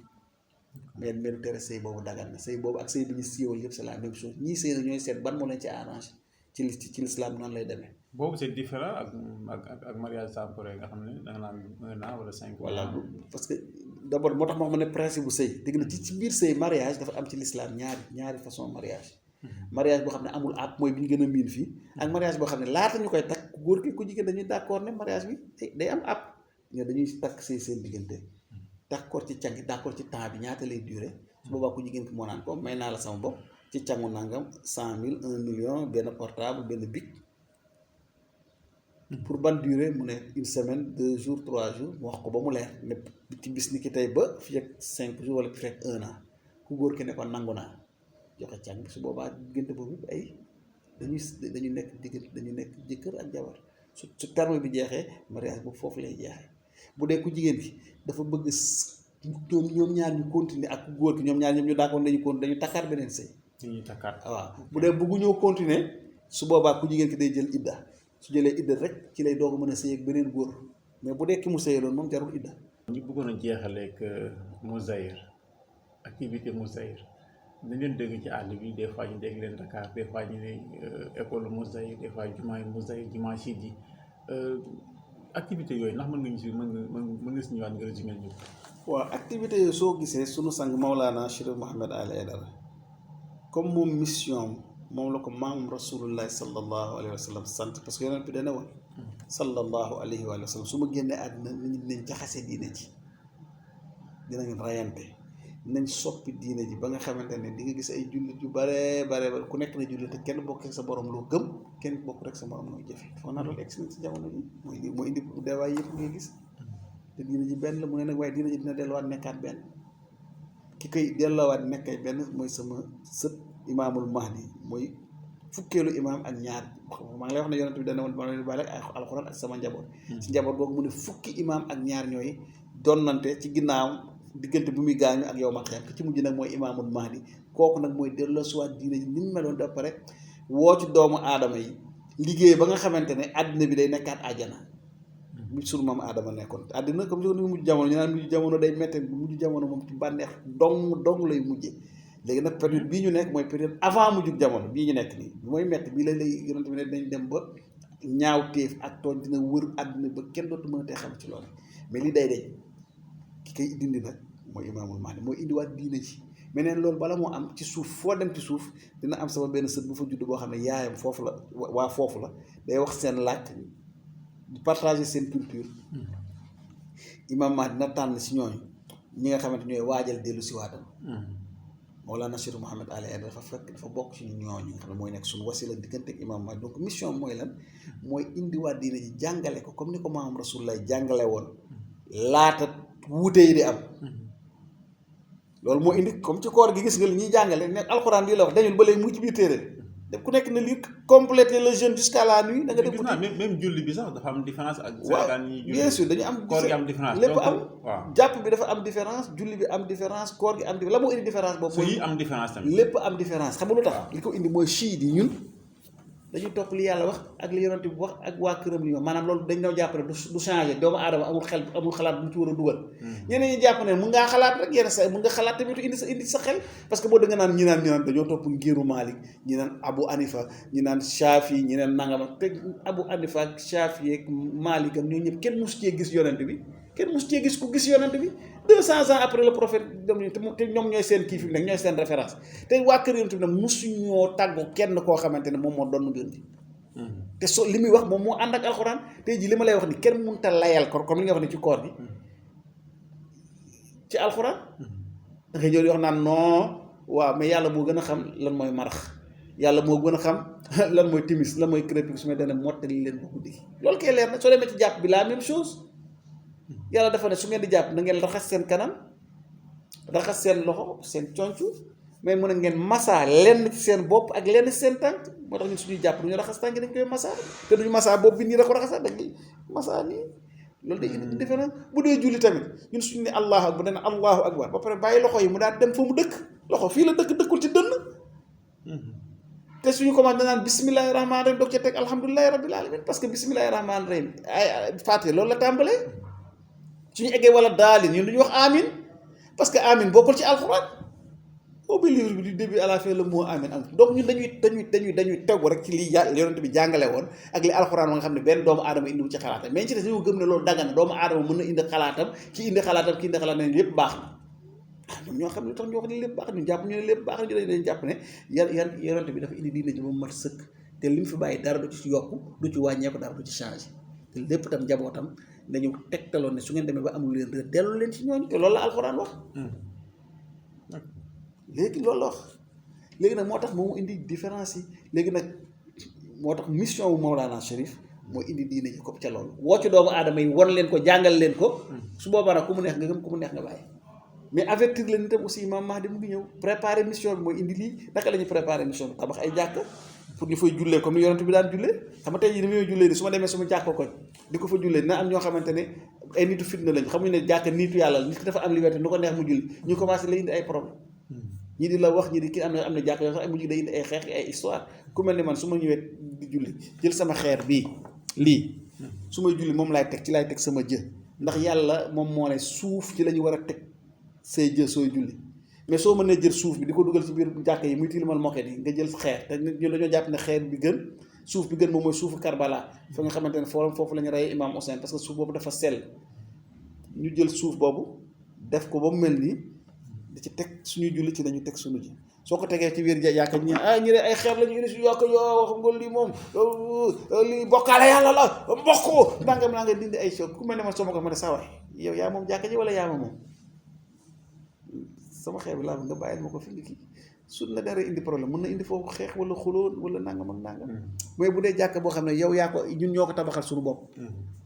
mais du tere sëy boobu dagan na sëy boobu ak sëy bi ñu siiwal yëpp c'est la même chose ñii sëy na ñooy seet ban moo leen ci arrangé ci l'islam noonu lay demee boobu c'est différent ak mariage temporaire nga xam ne da nga naan 1 an wala 5 ans. voilà parce que d'abord moo tax ma ne principe bu sëy dégg na ci biir sëy mariage dafa am ci l'islam ñaari façon mariage mariage boo xam ne amul àpp mooy bi ñu gën a miin fii ak mariage boo xam ne laata ñu koy takk ku góor ki ku jigéen dañuy d'accord ne mariage bi day am àpp ñoo dañuy takk sëy seen diggante d'accord ci càng d'accord ci temps bi ñaata lay durer su boobaa ku jigéen ki moo naan ko may naa la sama bopp ci cangu nangam 100 000 1 million benn portable benn bic pour ban durée mu ne 1 semaine 2 jours 3 jours mu wax ko ba mu leer ne ci bis ni ki tey ba fii ak 5 jours wala fii ak 1 an ku góor ki ne ko nangu naa joxe càng su boobaa diggante boobu ay dañu nekk jëkkër ak jabar su terme bi jeexee mariage boobu foofu lay jeexee bu dee ku jigéen ki dafa bëgg ñoom ñaar ñu continuer ak ku góor ki ñoom ñaar ñoom ñu d'accord dañu takkaat beneen sëy dañuy takkaat waaw bu dee bëggu ñoo continuer su boobaa ku jigéen ki day jël idda su jëlee idda rek ci lay doog a mën a sëy ak beneen góor mais bu dee ki mu sëyaloon moom jarul idda ñu bëggoon a jeexaleeg Mouzahir activité Mouzahir dañ leen dégg ci àll bi des fois ñu dégg leen Dakar des fois ñu ne école Mousdahir des fois jumaay Mousdahir jumaa siid yi activité yooyu ndax mën nga ñu si mën nga si ñëwaat nga résumé ñu. waaw activité yooyu soo gisee sunu sang Maulana Chérif Mouhamed Ali Aidara comme moom mission moom la ko maam rasulullahi sallallahu alayhi wa sallam sant parce que yonent bi dana woon sallallahu alayhi wa sallam su ma génnee àddina nit ñi dinañ jaxase diine ji dinañ rayante nañ soppi diine ji ba nga xamante ne di nga gis ay jullit yu bare ku nekk na jullit te kenn bokk rek sa borom loo gëm kenn bokk rek sa borom loo jëfe foog naa loolu egsi na ci jamono ji mooy indi deewaay yëpp ngay gis te diine ji benn la mu ne nag waaye diine ji dina delluwaat nekkaat benn ki koy delloowaat nekkay benn mooy sama sët imaamul mahdi mooy fukkeelu imaam ak ñaar maa ngi lay wax ne yonent bi dana woon ba leen baale ak alxuraan ak sama njaboot si njaboot googu mu ne fukki imaam ak ñaar ñooy donnante ci ginnaaw diggante bu muy gaañu ak yow ma xeex ci mujj nag mooy imaamul mahdi kooku nag mooy delloo suwaat diine ji ni mu meloon da pare woo ci doomu aadama yi liggéey ba nga xamante ne àddina bi day nekkaat àjjana bi sunu maam aadama nekkoon àddina comme ni mujj jamono ñu naan mujj jamono day métte mujj jamono moom ci bànneex dong lay mujjee léegi nag période bii ñu nekk mooy période avant mujjug jamono bii ñu nekk nii mooy métti bii lay yonent bi ne dañ dem ba ñaaw téef ak tooñ dina wër àddina ba kenn dootu mën a tee xam ci loolu mais li day deñ ki koy dindi nag mooy imaamul mahdi mooy indiwaat diine ji mais neen loolu bala moo am ci suuf foo dem ci suuf dina am sama benn sët bu fa judd boo xam ne yaayam foofu la waa foofu la day wax seen làkk di partager seen culture imaam mahdi dina tànn si ñooñu ñi nga xamante ñooy waajal dellu si waatam Mawlana Chérif Mouhamed Ali Aidara dafa bokk ci ñooñu nga xam ne mooy nekk suñu wasila diggante ak imaam mahdi donc mission mooy lan mooy indiwaat diine ji jàngale ko comme ni ko maam rasulullah jàngale woon laata wuute yi di am loolu moo indi comme ci koor gi gis nga li ñuy jàngale ne alxuraan lii la wax dañul ba léegi mu ngi ci biir téere def ku nekk na lii compléter le jeûne jusqu'à la nuit da nga def même julli bi sax dafa am différence ak waaw bien sûr dañu am koor gi am différence lépp am waaw jàpp bi dafa am différence julli bi am différence koor gi am différence la moo indi différence boobu yi am différence tamit lépp am différence xam nga lu tax li ko indi mooy chiite yi ñun dañuy topp li yàlla wax ak li yonent bi wax ak waa këram li ñu wax maanaam loolu dañ ñoo jàpp ne du changé doomu aadama amul xel amul xalaat bu mu ci war a dugal ñeneen ñi jàpp ne mun ngaa xalaat rek yenn sa mun nga xalaat tamit indi sa xel parce que boo da nga naan ñi naan dañoo topp ngiru Malik ñi naan Abu Hanifa ñi naan Shafi ñi naan nangam te Abu Hanifa ak Shafi ak Malik am ñoo ñëpp kenn mus cee gis yonent bi kenn mus cee gis ku gis yonent bi 200 ans après le prophète te ñoom ñooy seen kii fi mu nekk ñooy seen référence te waa kër yonent bi nag musuñoo tàggu kenn koo xamante ne moom moo doon mbir mi te so li muy wax moom moo ànd ak alxuraan tey jii li ma lay wax ni kenn mënut a layal ko comme li nga wax ne ci koor gi ci alxuraan da ngay ñëw di wax naan non waaw mais yàlla moo gën a xam lan mooy marax yàlla moo gën a xam lan mooy timis lan mooy crépuscule su ma dana mottali leen bu guddi loolu kay leer na soo demee ci jàpp bi la même chose yàlla dafa ne su ngeen di jàpp na ngeen raxas seen kanam raxas seen loxo seen concu mais mun a ngeen massa lenn ci seen bopp ak lenn ci seen tànk moo tax ñun suñuy jàpp du ñu raxas tànk dañ koy massa te duñu massa bopp bi nii da ko raxasa dag massa nii loolu day indi différence bu dee julli tamit ñun suñu ne allahu akbar dana allahu akbar ba pare bàyyi loxo yi mu daal dem fa mu dëkk loxo fii la dëkkul ci dënn te suñu commencé danaan bismillahi rahmaani rahim doog ca teg alhamdulilahi rabbil alamin parce que bismillahi rahmaani rahim ay Faatiha loolu la tàmbalee suñu eggee wala daali ñun duñu wax amin parce que amin bokkul ci alxuraan ubbi livre bi du début à la fin le mot amin am donc ñun dañuy tegu rek ci li yonent bi jàngale woon ak li alxuraan ba nga xam ne benn doomu aadama indiwu ci xalaatam mais ci des dañoo gëm ne loolu daggan na doomu aadama mën na indi xalaatam ki indi xalaatam ne lépp baax na ñoom ñoo xam ne tax ñu wax ne lépp baax na ñu jàpp ñu ne lépp baax na ñu dañ jàpp ne yan yonent bi dafa indi diine ji ba mu mat sëkk te li mu fi bàyyi dara du ci yokku du ci wàññeeku dara du ci changé te lépp tam njabootam dañu tegtaloon ne su ngeen demee ba amul leen rek dellu leen ci ñooñu te loolu la alxuraan wax léegi loolu la wax léegi nag moo tax moomu indi différence yi léegi nag moo tax mission wu Mawlana Chérif mooy indi diine ji ko ca loolu woo ci doomu aadama yi won leen ko jàngal leen ko su boobaa nag ku mu neex nga gëm ku mu neex nga bàyyi mais avertir leen itam aussi Imam Mahdi mu ngi ñëw préparer mission bi mooy indi lii naka la ñuy préparer mission bi tabax ay jàkk pour ñu fay jullee comme ni yonent bi daan jullee xam nga tey jii ni muy jullee ni su ma demee suma jàkk koñ di ko fa jullee dina am ñoo xamante ne ay nitu fitna lañ xamuñu ne jàkk nitu yàlla nit ki dafa am liberté nu ko neex mu julli ñu commencé la indi ay problème ñii di la wax ñii di kii am na jàkk yoo sax ay mujj day indi ay xeex ay histoire ku mel ni man su ma ñëwee di julli jël sama xeer bii lii su may julli moom laay teg ci laay teg sama jë ndax yàlla moom moo ne suuf ci la ñu war a teg say jë sooy julli mais soo mënee jël suuf bi di ko dugal ci biir jàkka yi muy tilimal moket yi nga jël xeer te ñu dañoo jàpp ne xeer bi gën suuf bi gën moom mooy suufu Karbala fa nga xamante ne foofu la ñu rey Imam Hussein parce que suuf boobu dafa sell ñu jël suuf boobu def ko ba mu mel nii di ci teg suñuy julli ci dañu teg suñu ji soo ko tegee ci biir yaakaar ñu ñu ne ay xeer la ñu indi si yokk yoo xam nga lii moom lii bokkaale yàlla la mbokk nangam naa nga dindi ay choc ku mel ne man soo ma ko mën a saa waay yow yaa moom jàkka ji wala yaa ma moom sama xeer bi laa nga bàyyil ma ko fi ngi kii su na dara indi problème mën na indi foofu xeex wala xulóon wala nangam ak nangam mais bu dee jàkk boo xam ne yow yaa ko ñun ñoo ko tabaxal suñu bopp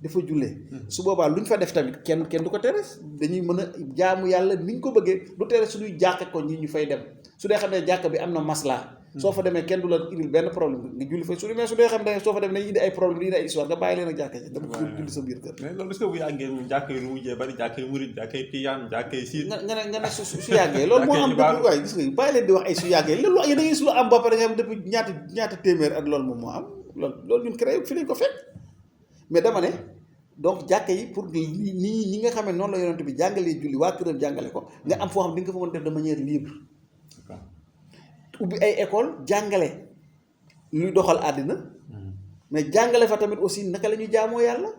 dafa jullee su boobaa lu ñu fa def tamit kenn du ko tere dañuy mën a jaamu yàlla ni ñu ko bëggee du tere suñuy jàkk ko ñi ñu fay dem su dee xam ne jàkk bi am na maslaa soo fa demee kenn du la indil benn problème nga julli fa su mais su dee xam ne soo fa demee nañu indi ay problème di indi ay histoire nga bàyyi leen ak jàkk ji dama ko julli sa biir kër mais loolu est-ce que bu yàggee moom jàkk yi lu mujjee bari jàkk yi murid jàkk yi tiyaan jàkk yi siit nga ne su yàggee loolu moo am dëgg waaye gis nga bàyyi leen di wax ay su yàggee loolu da ngay gis lu am ba pare nga xam depuis ñaata téeméer at loolu moom moo am loolu ñun créé fi lañ ko fekk mais dama ne donc jàkka yi pour ñi nga xam ne noonu la yonent bi jàngalee julli waa këram jàngale ko nga am foo xam di nga ko fa mën def de manière libre ubbi ay école jàngale luy doxal àddina mais jàngale fa tamit aussi naka la ñuy jaamoo yàlla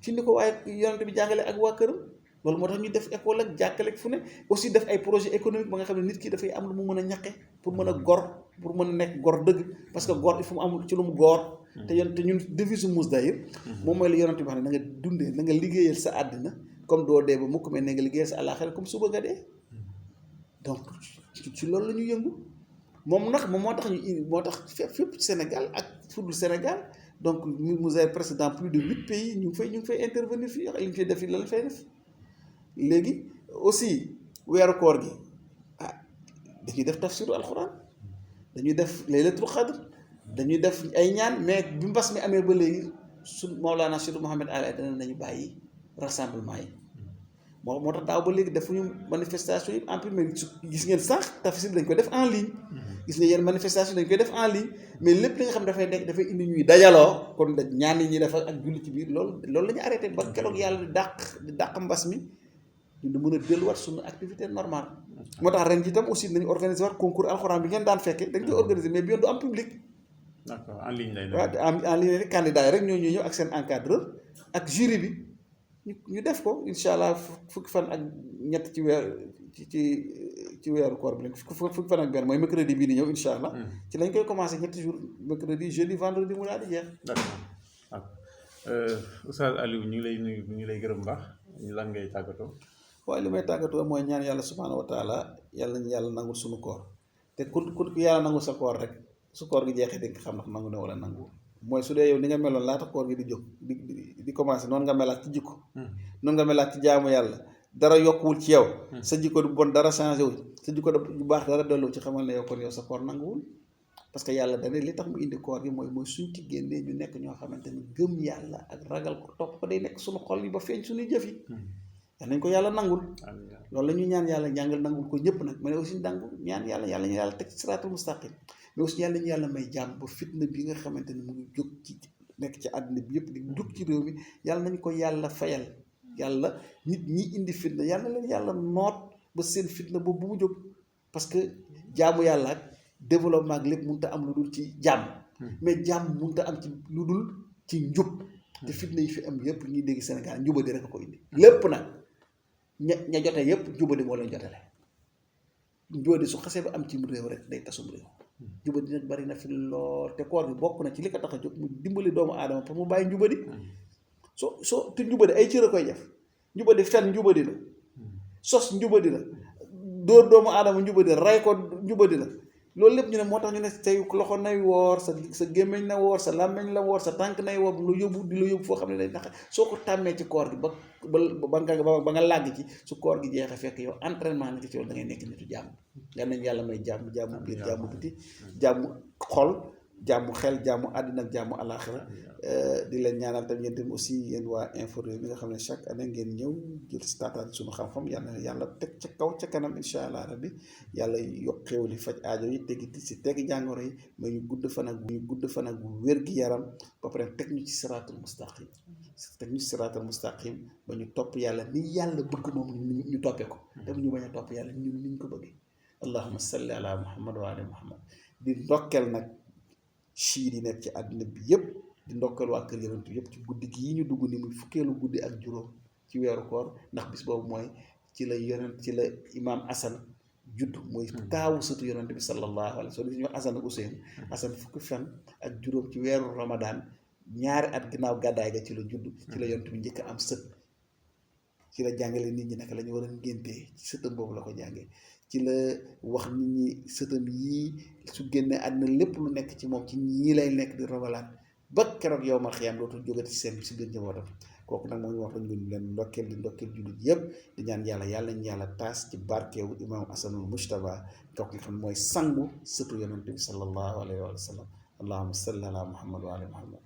ci ni ko waaye yonent bi jàngale ak waa këram loolu moo tax ñu def école ak jàkkale fu ne aussi def ay projet économique ba nga xam ne nit ki dafay am lu mu mën a ñaqe pour mën a gor pour mën a nekk gor dëgg parce que gor il faut mu am ci lu mu góor te ñun devise mus dayir moom mooy la yonent bi wax ne na nga dundee na nga liggéeyal sa àddina comme doo dee ba mukk mais na nga liggéeyal sa àllaaxira comme suba nga dee donc ci loolu la ñuy yëngu moom moo tax moo tax fépp Sénégal ak fudul Sénégal donc mu ay président plus de 8 pays ñu ngi fay intervenir fii li ñu fay def fii la fay def léegi aussi weeru koor gi dañuy def tafsiru alxuraan dañuy def laylatul xadr dañuy def ay ñaan mais bi mbas mi amee ba léegi su Mawlana Cheikh Mouhamed Ali dana nañu bàyyi rassemblement yi moo tax daaw ba léegi defuñu manifestation yi en premier gis ngeen sax tafsir dañ koy def en ligne gis nga yenn manifestation dañ koy def en ligne mais lépp li nga xam dafay nekk dafay indi ñuy dajaloo kon ñaan yi ñuy def ak julli ci biir loolu la ñu arrêté ba keroog yàlla di dàq mbas mi ñu mën a delluwaat suñu activité normale moo tax ren ji itam aussi nañu organiser waat concours alxuraan bi ngeen daan fekkee dañ koy organiser mais bi yoon du am public d'accord en ligne lay waaw en ligne rek candidat yi rek ñoo ñëw ak seen encadreur ak jury bi ñu def ko incha allah fukki fan ak ñett ci weer ci weeru koor bi lañ fukki fan ak benn mooy mercredi bii di ñëw incha allah ci lañ koy commencé ñetti jours mercredi jeudi vendredi mu daal di jeex. d'accord waaw Oustaz Aliou ñu ngi lay nuyu ñu ngi lay gërëm baax lan ngay tàggatoo. waaye li may tàggatoo mooy ñaan yàlla subhaanahu wa taala yàlla nañu yàlla nangul suñu koor te ku yàlla nangul sa koor rek su koor gi jeexee di nga xam ndax nangu ne wala nangu mooy su dee yow ni nga meloon laata koor gi di jóg di commencé noonu nga melaat ci jikko noonu nga melaat ci jaamu yàlla dara yokkuwul ci yow sa jikko du bon dara changé wul sa jikko du baax dara delloo ci xamal ne yow kon yow sa koor nanguwul parce que yàlla dane li tax mu indi koor gi mooy suñ ci génnee ñu nekk ñoo xamante ni gëm yàlla ak ragal ko topp ko day nekk suñu xol yi ba feeñ suñuy jëf yi yal nañ ko yàlla nangul loolu la ñuy ñaan yàlla njàngal nangul ko ñëpp nag mais aussi nangu ñaan yàlla ñu yàlla teg ci siraatul mustaqim mais aussi yàlla ñu yàlla may jàmm ba fitna bi nga xamante ni mu ngi jóg ci nekk ci àddina bi yëpp di jóg ci réew mi yàlla nañ ko yàlla fayal yàlla nit ñi indi fitna yàlla leen yàlla noot ba seen fitna boobu bu mu jóg parce que jaamu yàlla ak développement ak lépp mënut a am lu dul ci jàmm mais jàmm mënut a am ci lu dul ci njub te fitna yi fi am yëpp ñuy dégg Sénégal njubadi rek a ko indi lépp nag ña jote yëpp njubadi moo leen jotele njubadi su xasee ba am ci réew rek day tasum réew njubadi nag bari na fi lool te koor gi bokk na ci li ko tax a jóg mu dimbali doomu aadama pour mu bàyyi njubadi soo te njubadi ay cër a koy def njubadi fen njubadi la sos njubadi la dóor doomu aadama njubadi la rey ko njubadi la loolu lépp ñu ne moo tax ñu ne say loxo nay woor sa gémmiñ na woor sa làmmiñ la woor sa tànk nay woor lu yóbbu di la yóbbu foo xam ne day nax soo ko tàmmee ci koor gi ba nga làgg ci su koor gi jeexee fekk yow entraînement nga ci yow da ngay nekk nitu jàmm yal nañ yàlla may jàmm biir jàmm biti jàmm xol jàmm xel jàmm àddina ak jàmm alaaxira di leen ñaanal tam yéen tam aussi yéen waa Infos Rewmi nga xam ne chaque année ngeen ñëw jël si taataan suñu xam-xam yàlla teg ca kaw ca kanam incha allah rabbi yàlla yokk xéwal yi faj aajo yi tegi jàngoro yi ma ñu gudd fan ak wér gi yaram ba pare teg ñu ci siraatul mustaqim ba ñu topp yàlla ni yàlla bëgg moom ñu toppee ko te ñu bañ a topp yàlla ñun niñ ko bëggee allahumma salli ala muhammad wa ali muhammad di ndokkeel nag chiit yi nekk ci àddina bi yëpp di ndokkeel waa kër yonent bi yëpp ci guddi gii ñu dugg ni muy fukkeelu guddi ak juróom ci weeru koor ndax bis boobu mooy ci la imaam Asan judd mooy taawu sëtu yonent bi sallallahu alayhi wa sallam ñu Asan ak Useyn Asan fukki fan ak juróom ci weeru Ramadan ñaari at ginnaaw gàddaay ga ci la judd ci la yonent bi njëkk am sët ci la jàngale nit ñi naka la ñu war a ngéntee ci sëtam boobu la ko jàngee ci la wax nit ñi sëtam yii su génnee àddina lépp lu nekk ci moom ci ñii lay nekk di rawalaat ba keroog yow ma xiyam dootul jógati seen si biir njabootam kooku nag moom ñu wax lañu leen ndokkeel di ndokkeel jullit yëpp di ñaan yàlla ñu yàlla taas ci barkeewu imaam Asanul Mujtaba kooku nga xam mooy sangu sëtu yonent bi sallallahu alayhi wa sallam allahumma salli ala muhammad wa ali muhammad